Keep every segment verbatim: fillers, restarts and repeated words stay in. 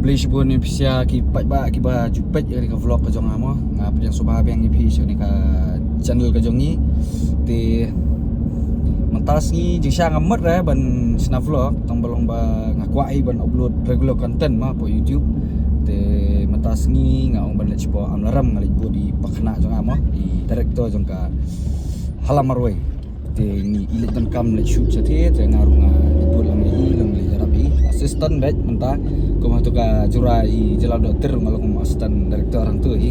Khublei shibun ïa phi sha ki paidbah kiba ju peit ïa kane ka vlog ka jong nga mo. Nga pdiang sngewbha biang ïa phi sha kane ka channel ka jong ngi. Te mynta sngi jingshisha ngam mut re ban shna vlog tang ba long ba nga kwah hi ban upload regular content mo hapoh YouTube. Te mynta sngi nga ong ban leit shapoh Amlarem, nga leit bud ïa i pakhynnah jong nga mo, i director jong ka Hala Marwei. Te ngi, i leit donkam leit shoot shatei, te nga ruh nga leit bud lang ïa i, lang leit ïarap ïa i. Assistant beit mynta, kum hato ka Jynrwai i Jyllaw Dokter nga long kum assistant director hangto hi.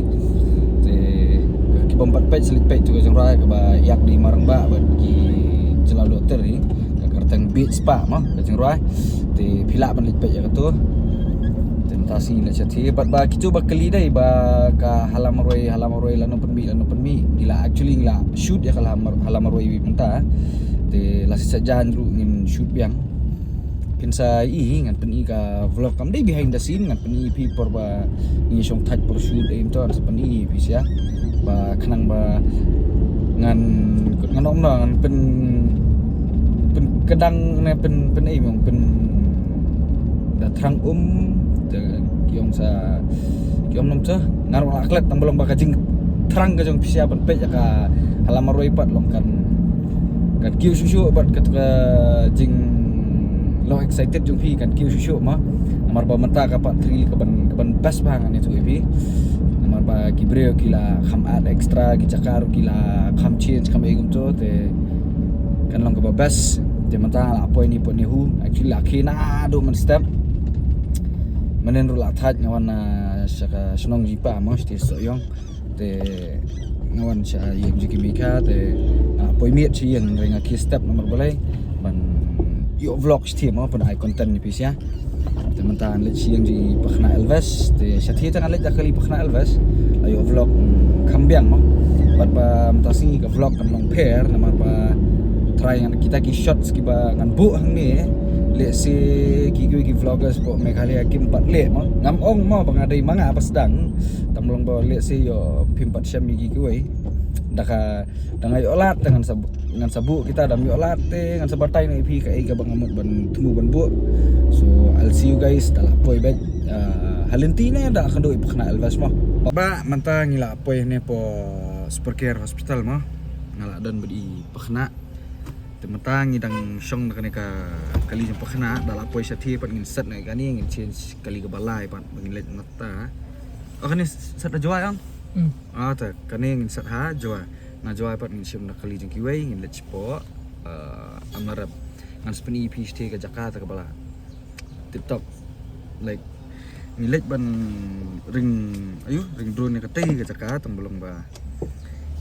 Te ki bym pat peit sa leit peit to ka Jynrwai kaba ïaid da i Marangbah bad ki Jyllaw Dokter hi. Ka kyrteng Beat Spa mo ka Jynrwai. Te phi lah ban leit peit ïa kato. Te mynta sngi leit shatei bad ba kito ba kylli dei ba ka Hala Marwei, Hala Marwei lano pynmih, lano pynmih. Ngi la actually ngi la shoot ïa ka Hala Mar-, Hala Marwei mynta. Te la shisha jan ruh ngin shoot biang. Phin sa i ngan pyni ka vlog kam dei behind the scene, ngan pyni phi por ba ngi shong thait por shoot, eh, mynta ngan sa pyni phi sha ba khnang ba ngan, ngan ong na ngan pyn, pynkdang ne pyn, pyn, eh, mong pyn da thrang um te ki ong sa ki ong nong te ngar wala klet tang ba long ba ka jingthrang ka jong phi sha ban peit ïa ka Hala Marwei pat long kan, kan kiew shuh shuh bad ka, ka jing long excited jong phi kan kiew shuh shuh mo. Namar ba mynta ka part three ka ban, ka ban best bha ngan ïathuh ïa phi. Namar ba ki briew ki la kham add extra, ki jaka ruh ki la kham change, kham ei kumto te kan long kaba best. Te mynta la poi ni poi ni hu, actually la khie naduh mynstep. Mynnin ruh la thait nga wan, ah, sha ka shnong jingpang mo, shatei Sohiong. Te nga wan sha ïing jong ki Mika, te nga poi miet sha ïing, hynrei nga khie step namar balei ban ïoh vlog shatei mo, ban ai content ïa phi sha. Te mynta ngan leit sha ïing jong i pakhynnah Elvis, te shatei te ngan leit da kali pakhynnah Elvis. La ïoh vlog, mm, kham biang mo. Bad ba mynta sngi ka vlog kan long pher namar ba try ngan kita ki shots kiba ngan buh hangne. Lehse ki kiwei ki vloggers hapoh Meghalaya kim pat leh mo. Ngam ong mo ba nga dei ma nga ba sdang. Tang ba long ba lehse ïoh phim pat shem ïa ki kiwei. Da ka, da nga ïoh lad te ngan sa, ngan sa buh kita, da ym ïoh lad te ngan sa batai na ïa phi kaei kaba nga mut ban thmu ban buh. So I'll see you guys da la poi beit, ah, ha lynti ne da kynduh i pakhynnah Elvis mo. Ba mynta ngi la poi ne hapoh Supercare Hospital mo. Nga la don bad i pakhynnah. Te mynta ngi dang shong da kane ka kali jong pakhynnah, da la poi shatei pat ngin set na kane, ngin change kali kaba lai pat ba ngin leit mynta. Oh, kane set da Jowai ong? Hmm. Ah, te kane ngin set ha Jowai. Na Jowai pat ngin shim na kali jong kiwei, ngin leit shapoh, eh, Amlarem. Ngan sa pyni ïa phi shatei ka jaka te kaba la tip top. Like, ngi leit ban ring, ayu, ring drone ïa katei ka jaka tang ba long ba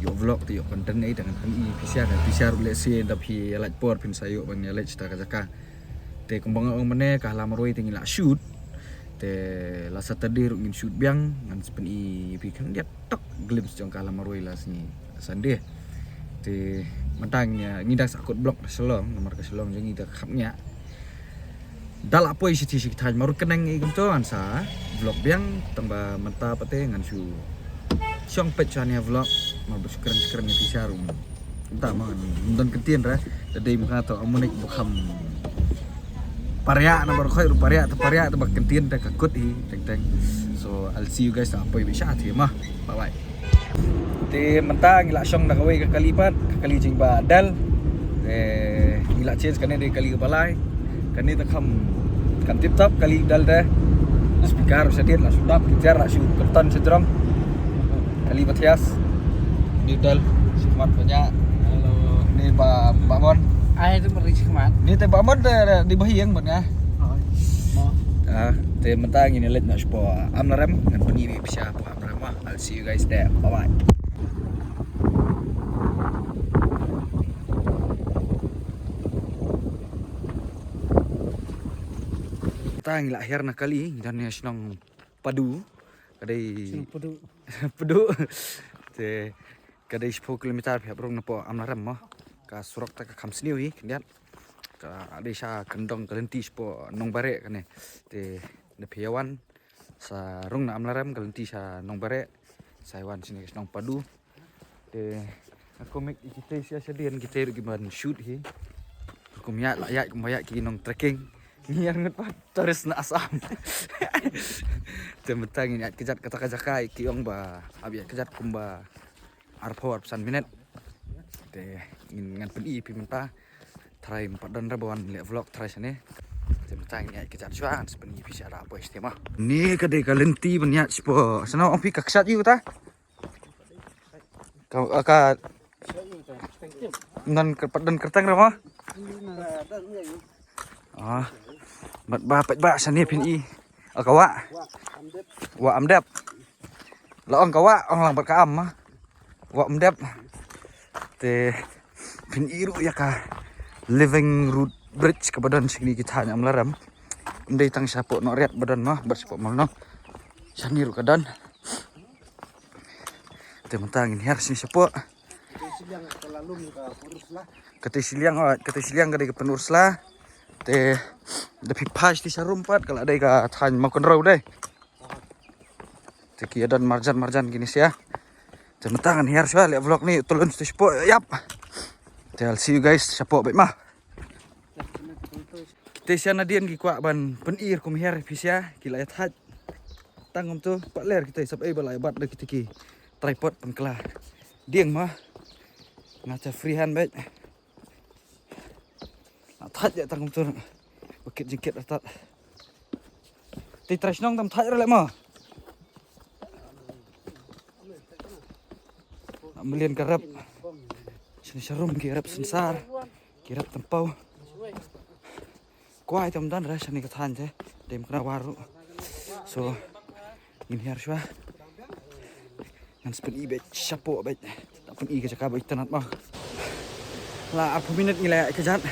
ïoh vlog te ïoh content, eh, tang ngan pyni ïa phi sha, phi sha ruh lehse da phi ïa lait por phin sa ïoh ban ïa leit sha ka jaka. Te kumba nga ong mynne ka Hala Marwei te ngi la shoot. Te la Saturday ruh ngin shoot biang, ngan sa pyni ïa phi khyndiat tok glimpse jong ka Hala Marwei la sngi Sunday. Te mynta ngi, ngi dang sa kut vlog na Shillong, namar ka Shillong jong ngi da kham ñiah. Da la poi shatei shatei thaiñ marut kyneng i kumto ngan sa vlog biang, tang ba mynta pat te ngan shu shong peit sha ne vlog, mar ba shu kren shu kren ïa phi sha ruh. Mynta ma ngan don kyntien re, da dei ma ka to amunik ba kham pariah na ba ruh khoi ruh pariah te pariah te ba kyntien te ka kut hi teng teng. So I'll see you guys da poi beit shatei ma. Bye bye. Te mynta ngi la shong da kawei ka kali pat, ka kali jong i Bah Del. Te ngi la change kane dei kali kaba lai. Kane te kham, kham tip top kali Del te. Speaker sha tied la shu dap, ki tiar la shu kyrton sha jrong. Kali Mathias. Ni Del, sha khmat ba ñiah. Hello. Ni Bah, Bah Mon. Ai, te mari sha khmat. Ni te Bah Mon te, te dei ba ha ïing ban nga. Oh. Ah, te mynta ngin leit noh shapoh Amlarem, ngan pyni ïa phi sha hapoh Amlarem. I'll see you guys there. Bye bye. Ta ngi la hiar na kali, ngi don ha shnong Padu. Ka dei shnong Padu. Padu. Te ka dei shiphew kilometer phi hap rung napoh Amlarem mo. Ka surok ta ka kham sniew hi khyndiat. Ka dei sha kyndong ka lynti shapoh Nongbare kane. Te da phi ïa wan sa rung na Amlarem ka lynti sha Nongbare. Sa ïa wan shane ka shnong Padu. Te nga kumne ïa kitei sha shadien kitei ruh ki ban shoot hi. Kum ïa la ïa kum ïa ki nong trekking. Ngi ïa ngut pat tourist na Assam. Te mynta ngin ïaid kjat kata ka jaka, ki ong ba hap ïaid kjat kumba arphew arphew san minit. Te ngin, ngan pyni ïa phi mynta. Trai ym pat don re ba wan leh vlog trai shane. Te mynta ngin ïaid kjat shuwa, ngan pyni ïa phi sha da poi shatei mo. Ni ka dei ka lynti ban ïaid shapoh. Sano ong phi ka kshat ïa uta? Ka, ka, nan ka pat don kyrteng re mo? Ah. Bad ba pat ba shane phin i. Ah, ka wah. Wah Amdep. La ong ka wah, ong lang bad ka am ma. Wah Amdep. Te phin i ruh ïa ka Living Root Bridge kaba don shane ki thaiñ Amlarem. Ym dei tang shapoh Nohriat ba don ma, bad shapoh Molnong. Shane ruh ka don. Te mynta ngin hiar shane shapoh. Kata shiliang, oh, kata shiliang ka dei ka Pynursla. Te da phi phai shatei sharum pat ka la dei ka thaiñ Mawkynrew dei. Te ki ïa don marjan marjan kine sha. Te mynta ngan hiar shuwa leh vlog ne, to lun shatei shapoh ïap. Te I'll see you guys shapoh bad ma. Te sha nadien ki kwah ban pyni rukom hiar phi sha, ki la ïa thait. Tang kumto pat ler kita sap ei ba la ïa bat da kita ki tripod pynkylla. Dieng ma. Nga ta free hand bad. Nga thait ïa tang kumto. Ba kit jingkit atat. Te trai shnong tam thait ra leh ma. Mlien ka rep. Shane sharum ki rep synsar. Ki rep tympew. Kwai tam don re shane ka thaiñ te. Dem kna waru. So ngin hiar shuwa. Ngan sa pyni bad shapoh bad. Da pyni ka jaka ba itynnad ma. La arphew minit ngi la ïaid kjat.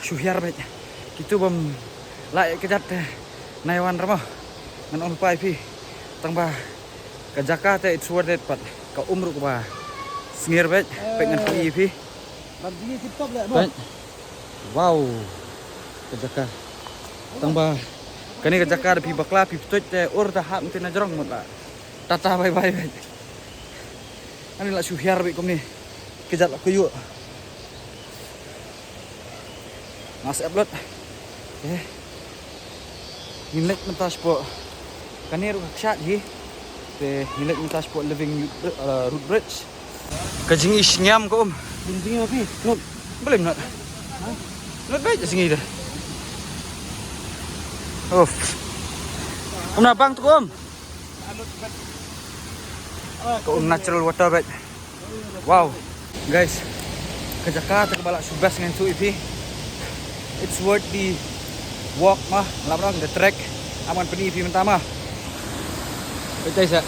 Shu hiar bad. Kitu bym la ïaid kjat te. Nai wan ra ma. Ngan ong lypa ïa phi. Tang ba ka jaka te it's worth it pat. Ka um ruh kaba sngewbha bad. Bad ngan pyni ïa phi. Bad. Wow. Ka jaka. Tang ba kane ka jaka da phi bakla phi pyntuid te ur da hap ngi te na jrong mut la. Tata bye bye bad. Ani la shu hiar bad kumne. Kjat la kuyu. Nga sa upload. Eh. Ngin leit mynta shapoh. Kane ruh ka kshat hi. Te ngin leit mynta shapoh Living Root, uh, Root Bridge. Ka jingishngiam ka um. Jingishngiam phi? Lut. Balei lut? Lut bad jingi de. Of. Kumno bang tu ka um? Ka um natural water bad. Wow. Guys, ka jaka te kaba la shu best ngan shu ïa phi. It's worth the walk ma, la brang the trek. Aman pyni ïa phi mynta ma. Peit sa.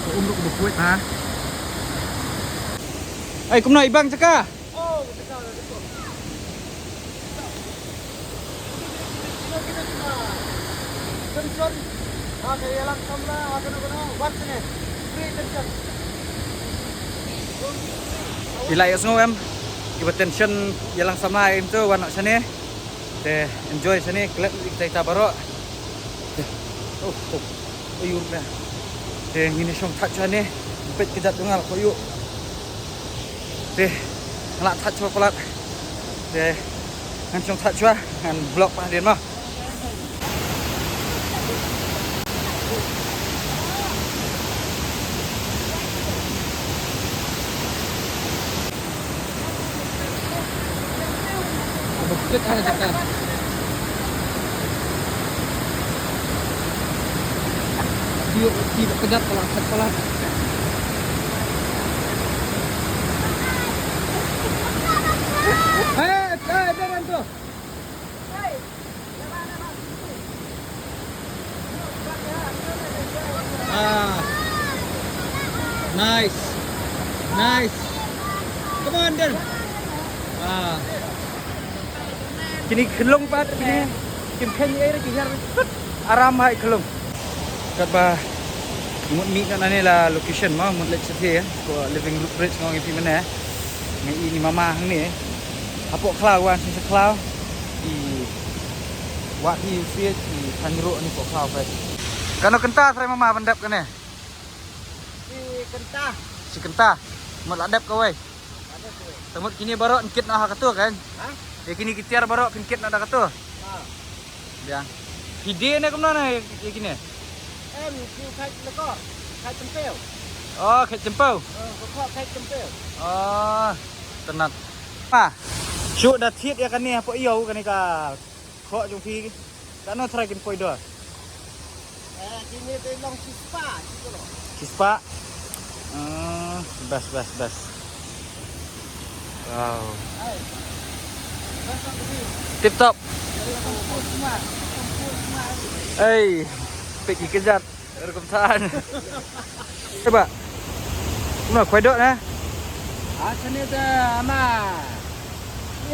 Ka um ruh kaba khuid ha. Ai kumno i bang jaka. I la ïohsngew em kiba tension ïalang samla em to wan noh shane. Te enjoy shane klet ïa kita baroh. Oh, oh. Aiur na. Te ngin shong thait shuwa ne. Peit ka jaka nga la koh ïuh. Te nga la thait shuwa palat. Te ngan shong thait shuwa ngan vlog pat hadien ma. Bukit ha jaka. Ïuh ti bukit jaka la thait palat. Eh, eh, dah tu. Ah. Nice. Nice. Come on, then. Ah. Kine ki khyllung pat kine. Kim khein ei re ki hiar tut. Aram hai khyllung. Katba mut mih na ne la location ma mut leit shatei eh. Ko Living Root Bridge ngong ïa phi mynne. Ngi i ni mama hangne. Hapoh khlaw wan sha khlaw. I Wat hi u siej i thang ruh ni ko khlaw peit. Kano kynta trai mama ban dep kane? Si kynta. Si kynta. Mut la dep kawei. Te mut kine baroh yn kit noh ha kato kan? Ha? Ïa kine ki tiar baroh phin kit noh da kato. Ha. Biang. Phi die ne kumno ne ïa kine? Em, ki khat lekor, khat tempeu. Oh, khat tempeu. Eh, ko khat tempeu. Oh, tynat. Ah. Shu da thied ïa kane hapoh ïew kane ka khoh jong phi. Katno trai kin poi dor? Eh, kine te long shispah, shispah. Shispah. Hmm, best, best, best. Wow. Tip top. Ei, pik ki kejat. Rukum tan. Coba. Kumno khwai doh na? Ah, sini te ama.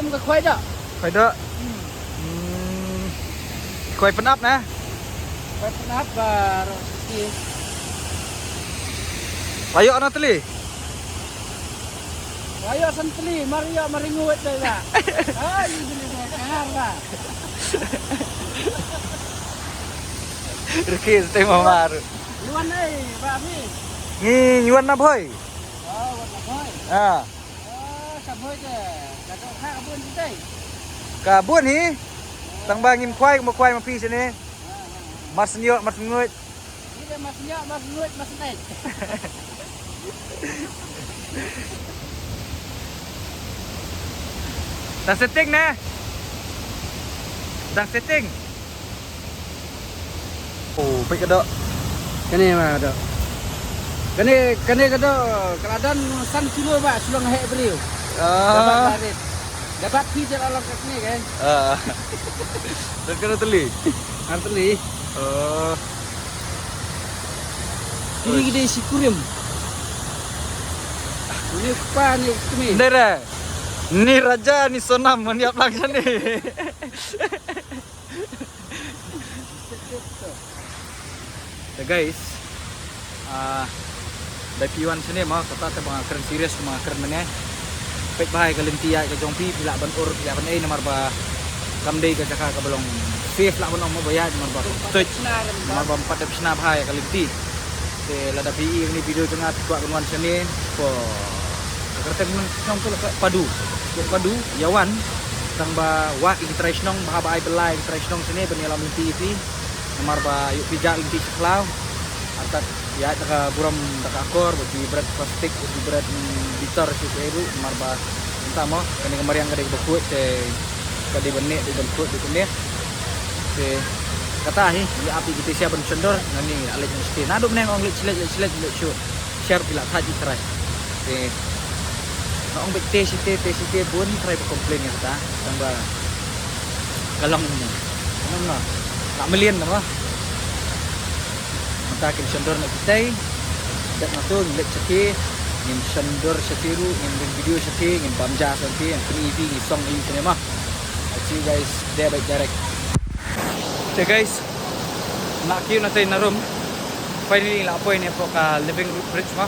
Im ka khwai doh. Khwai doh. Hmm. Hmm. Khwai pynap na? Khwai pynap ba ro sisi. Ayo ana teli. Ayo santli, mario maringut dai ba. Ai, ini dia kahar ba. Riki stai mamar. Luan ai, ba mi. Ni yuan na boy. Oh, wan na boy. Ah. Oh, sa boy de. Ka to ha ka bun tu dai. Ka bun hi. Tang ba ngim khwai, mo khwai ma phi sini. Mar senyok, mar sengut. Ni dia mar senyok, mar sengut, mar senai. Tang setting ne? Tang setting. Oh, peit ka doh. Kane ma ka doh. Kane, kane ka doh, ka la don san kilo ba, shu long heh briew. Ah. Dapat barit. Dapat phi je la long ka kane kan. Ah. Dan kena teli. Ar teli. Oh. Kini ki dei shi kurim. Ni pa ni kumi. Ndai re. Ni raja ni sonam, ni ap lang shane. Te guys, ah, ba phi wan shane mo, kata te ba nga kren serious, ba nga kren mynne. Peit bha ïa ka lynti ïaid ka jong phi, phi lah ban ur, phi lah ban ei, namar ba kam dei ka jaka kaba long safe lah ban ong mo ba ïaid, namar ba tuid, namar ba ym pat dep shna bha ïa ka lynti. Te lada phi ïohi ïa kane ka video jong nga, phi kwah ban wan shane, ko, ka kyrteng ngan ong ko la ka Padu. Ko Padu, ïa wan, tang ba wad ïa ki trai shnong, bha ba ai bylla ïa ki trai shnong shane ban ïalam lynti ïa phi. Namar ba ïoh phi jah lynti sha khlaw. Artat ïaid da ka burom da ka akor, bad phi bret plastik, bad phi bret, mm, bitar shuh shuh ruh, namar ba mynta mo, kane ka mariang ka dei kaba khuid te ka dei ban neh, dei ban khuid, dei ban neh. Te kata hi, ngi ap ïa ki te sha ban shon dor, ngan ïa leit noh shatei. Naduh mynne nga ong leit sha leit, leit sha leit, leit shuh. Sher phi la thait ïa ki trai. Te nga ong beit te shatei, te shatei, bun trai ba complain ïa kata. Tang ba ka long, ka long noh. Ka mlien noh ba. Mynta kin shon dor na kitei. Dep na to ngin leit shatei. Ngin shon dor shatei ruh, ngin ring video shatei, ngin bam ja shatei, ngin pyni ïa phi, ngin song ïa phi shane mo. I'll see you guys there by direct. Te guys, nga kiew na tei na room. Finally la poi ne hapoh ka Living Root Bridge mo.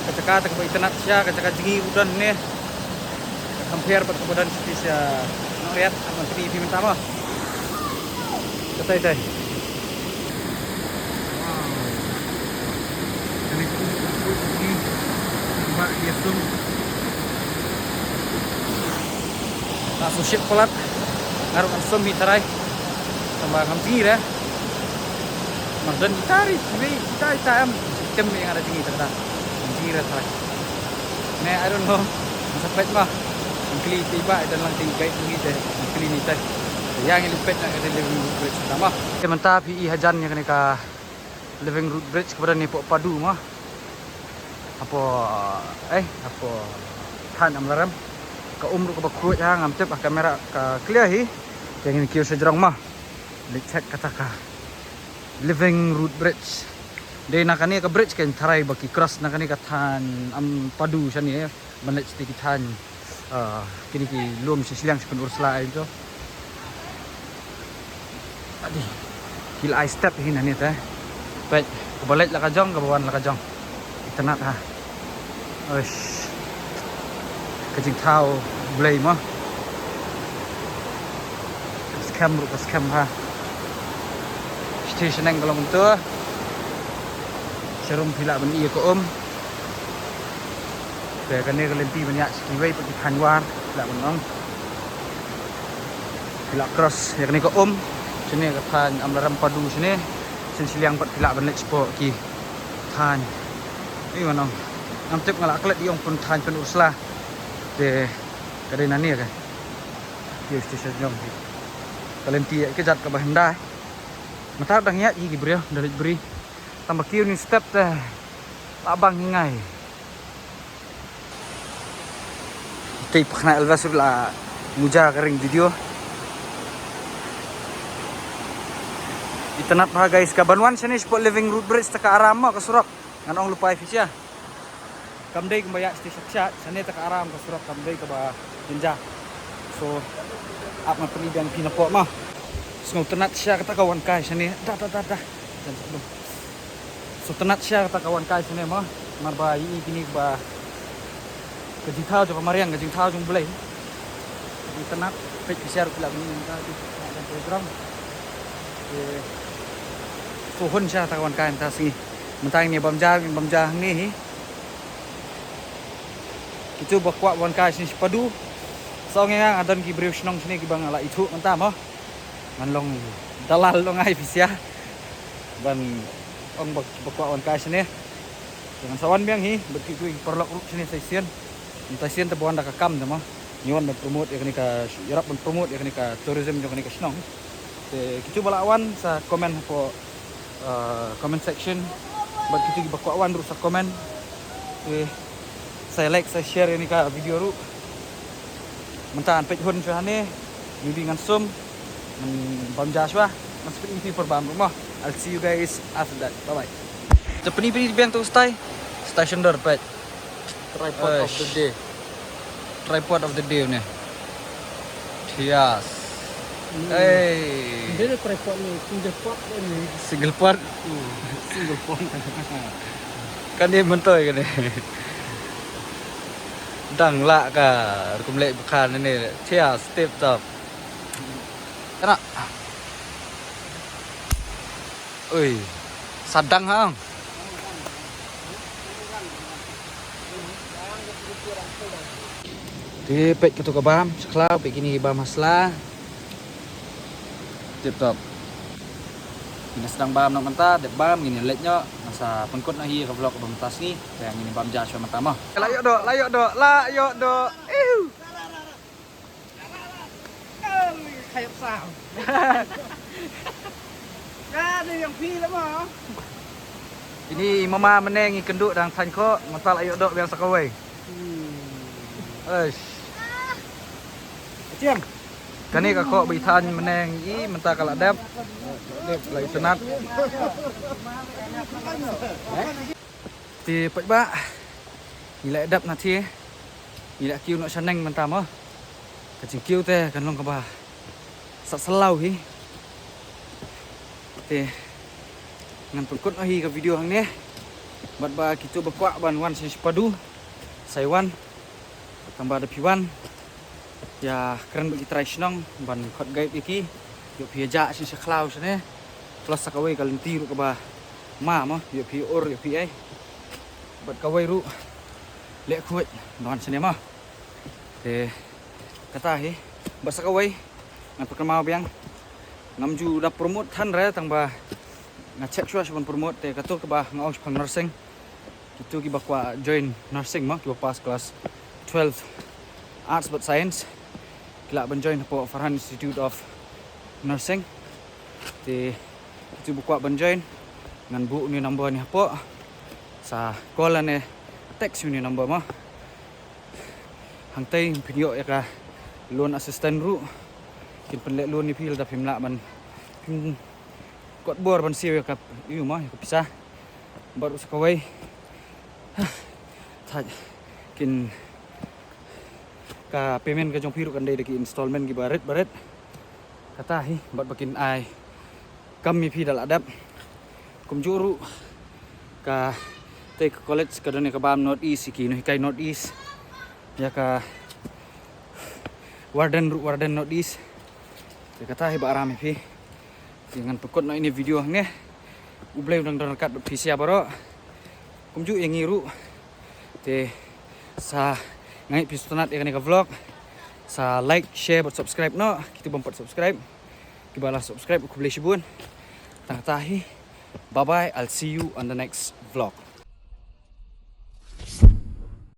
Ka jaka te kaba itynnad shisha, ka jaka jngi ruh don ne. Ka compare bad kaba don shisha Nongriat, ngan pyni ïa phi mynta mo. Ka tei tei. Wow. Kane ka um, um, um, um, um, ba ïa sum. Nga shu shit palat. Nga ruh ngan sum hi tharai. Tang ba ngam jngi re. Mar don kita ri, kita, kita em. Tem ïa nga da jngi tang da. Ngam jngi re tharai. Ne, I don't know. Nga sa peit ma. Ngam kylli te i bah, i don lang te i guide ngi te. Ngam kylli ni te. Ïa ngi leit peit na ka Living Root Bridge tang ma. Te mynta phi i hajan ïa kane ka Living Root Bridge kaba don hapoh Padu ma. Hapoh, eh, hapoh Thaiñ Amlarem. Ka um ruh kaba khuid ha, ngam tip ha camera ka clear hi. Te ngin kiew sha jrong ma. Leit check kata ka Living Root Bridge. Dei na kane ka bridge kan tharai ba ki cross na kane ka Thaiñ Am Padu shane, eh. Ban leit shatei ki thaiñ, ah, kine ki lum shi shiliang shi pynurslai to. Adi. Ki la ai step hi na ne te. Peit, kaba leit la ka jong, kaba wan la ka jong. Itynnad ha. Uish. Ka jingthaw Blei mo. Ka skhem ruh ka skhem ha. Shatei shaneng ka long mynta. Sharum phi lah ban i ïa ka um. Te kane ka lynti ban ïaid sha kiwei pat ki thaiñ War, phi lah ban ong. Phi lah cross ïa kane ka um, shane ka thaiñ Amlarem Padu shane, shen shiliang pat phi lah ban leit shapoh ki thaiñ. Ïa ban ong. Ngam tip nga lah klet ïa ong pyn thaiñ pyn Ursla. Te ka dei na ne ka. Kiew station jong ki. Ka lynti ïa ka jait kaba hyndai. Mynta dang ïaid hi ki briew, da leit bri. Tang ba kiew ni step te. Lah bang hi ngai. Te i Pakna Elvis ruh la muja ka ring video. Itynnad bha guys, ka ban wan shane shapoh Living Root Bridge te ka aram mo ka surok. Ngan ong lypa ïa phi sha. Kam dei kumba ïa sha sha shane te ka aram ka surok, kam dei kaba jingjia. So ap ngan pyni biang phi napoh mo. Sngewtynnad sha kata ka wan kai shane. Da da da da. Jan sa dum. So tynnad sha kata ka wan kai shane mo. Namar ba ïa kine ba ka jingthaw jong ka mariang, ka jingthaw jong U Blei. Itynnad peit phi sha ruh phi lah ban ïohi mynta ki program. Te so hun sha kata ka wan kai mynta sngi. Mynta ngin bam ja, ngin bam ja hangne hi. Kito ba kwah wan kai shane sha Padu. Sa ong ïa nga, nga don ki briew shnong shane kiba nga la ithuh mynta mo. Ngan long dalal long ai phi sha. Ban ong ba, ba kwah wan kai shane. Te ngan sa wan biang hi bad kito ki paralok ruh shane sa shisien. Mynta shisien te ba wan da ka kam te mo. Ngi wan ban promote ïa kane ka, ïarap ban promote ïa kane ka tourism jong kane ka shnong. Te kito ba lah wan sa comment hapoh uh, comment section. Bad kito kiba kwah wan ruh sa comment. Te sa like, sa share ïa kane ka video ruh. Mynta ngan peit hun sha hangne. Maybe ngan sum. Ngan bam ja shuwa. Ngan sa pyni phi por bam ruh mo. I'll see you guys after that. Bye bye. Te pyni pyni biang tu stai. Stai shendor peit. Tripod of the day. Tripod of the day ne. Thias. Hey. Dia ada tripod ni, single pod dia ni. Single pod? Hmm, single pod. Kan dia mentoi kan ni. Dang lah ka rukum lek bukan ni. Thias, tip top. Kena. Ui, sadang ha. Te peit kato ka bam, sha khlaw peit kine ki bam hasla. Tip top. Kine sdang bam noh mynta, dep bam kine leit noh, ngan sa pynkut noh hi ka vlog ba mynta sngi, te ngin bam ja shuwa mynta mo. La ïoh doh, la ïoh doh, la ïoh doh. Ihu. Khaïap saw. Ka dei ïa phi la mo. Ini mama mynne ngi kynduh dang thaiñ khoh, mynta la ïoh doh biang sa kawei. Hmm. Eish. Chiang. Kane ka khoh ba i thaiñ mynne ngi i, mynta ka la dep. Dep la i tynnad. Te peit ba ngi la dep na te. Ngi la kiew noh shaneng mynta mo. Ka jingkiew te kan long kaba sa slaw hi. Te ngan pynkut noh hi ka video hangne. Bad ba kito ba kwah ban wan sha Padu, sa wan. Tang ba da phi wan, ïa kren bad ki trai shnong ban khot guide ïa ki. Ïoh phi ïa jah sha khlaw shane. Plus sa kawei ka lynti ruh kaba ma mo, ïoh phi ur, ïoh phi ai. Bad kawei ruh leh khuid ban wan shane mo. Te kata hi, bad sa kawei ngan pynkynmaw biang. Ngam ju da promote than re, tang ba nga check shuwa shuwa ban promote, te kato kaba nga ong shaphang nursing. Kito kiba kwah join nursing mo, kiba pass class twelve arts bad science, ki lah ban join hapoh Farhan Institute of Nursing. Te kito ba kwah ban join, ngan buh une number ne hapoh. Sa call ne text une number mo. Hangtei phin ïoh ïa ka loan assistant ruh. Kin pynleh loan ïa phi lada phim lah ban, phim kot bor ban siew ïa ka, ïa ma, ïa ka pisa. Bad ruh sa kawei, thait, kin, ka payment ka jong phi ruh kan dei da ki installment kiba rit ba rit. Kata hi, bad ba kin ai kam ïa phi da la dep. Kumjuh ruh, katei ka college ka don ïa ka bam North East, ïa ki nonghikai North East, ïa ka warden ruh, warden North East. Te kata hi ba aram ïa phi. Te ngan pynkut noh ïa ine i video hangne. U Blei u dang don ryngkat bad phi sha baroh. Kumjuh ïa ngi ruh. Te Sa nga ngeit phi sngewtynnat ïa kane ka vlog. Sa like, share bad subscribe noh. Kito bym pat subscribe, kiba la subscribe khublei shibun. Tang kata hi. Bye bye, I'll see you on the next vlog.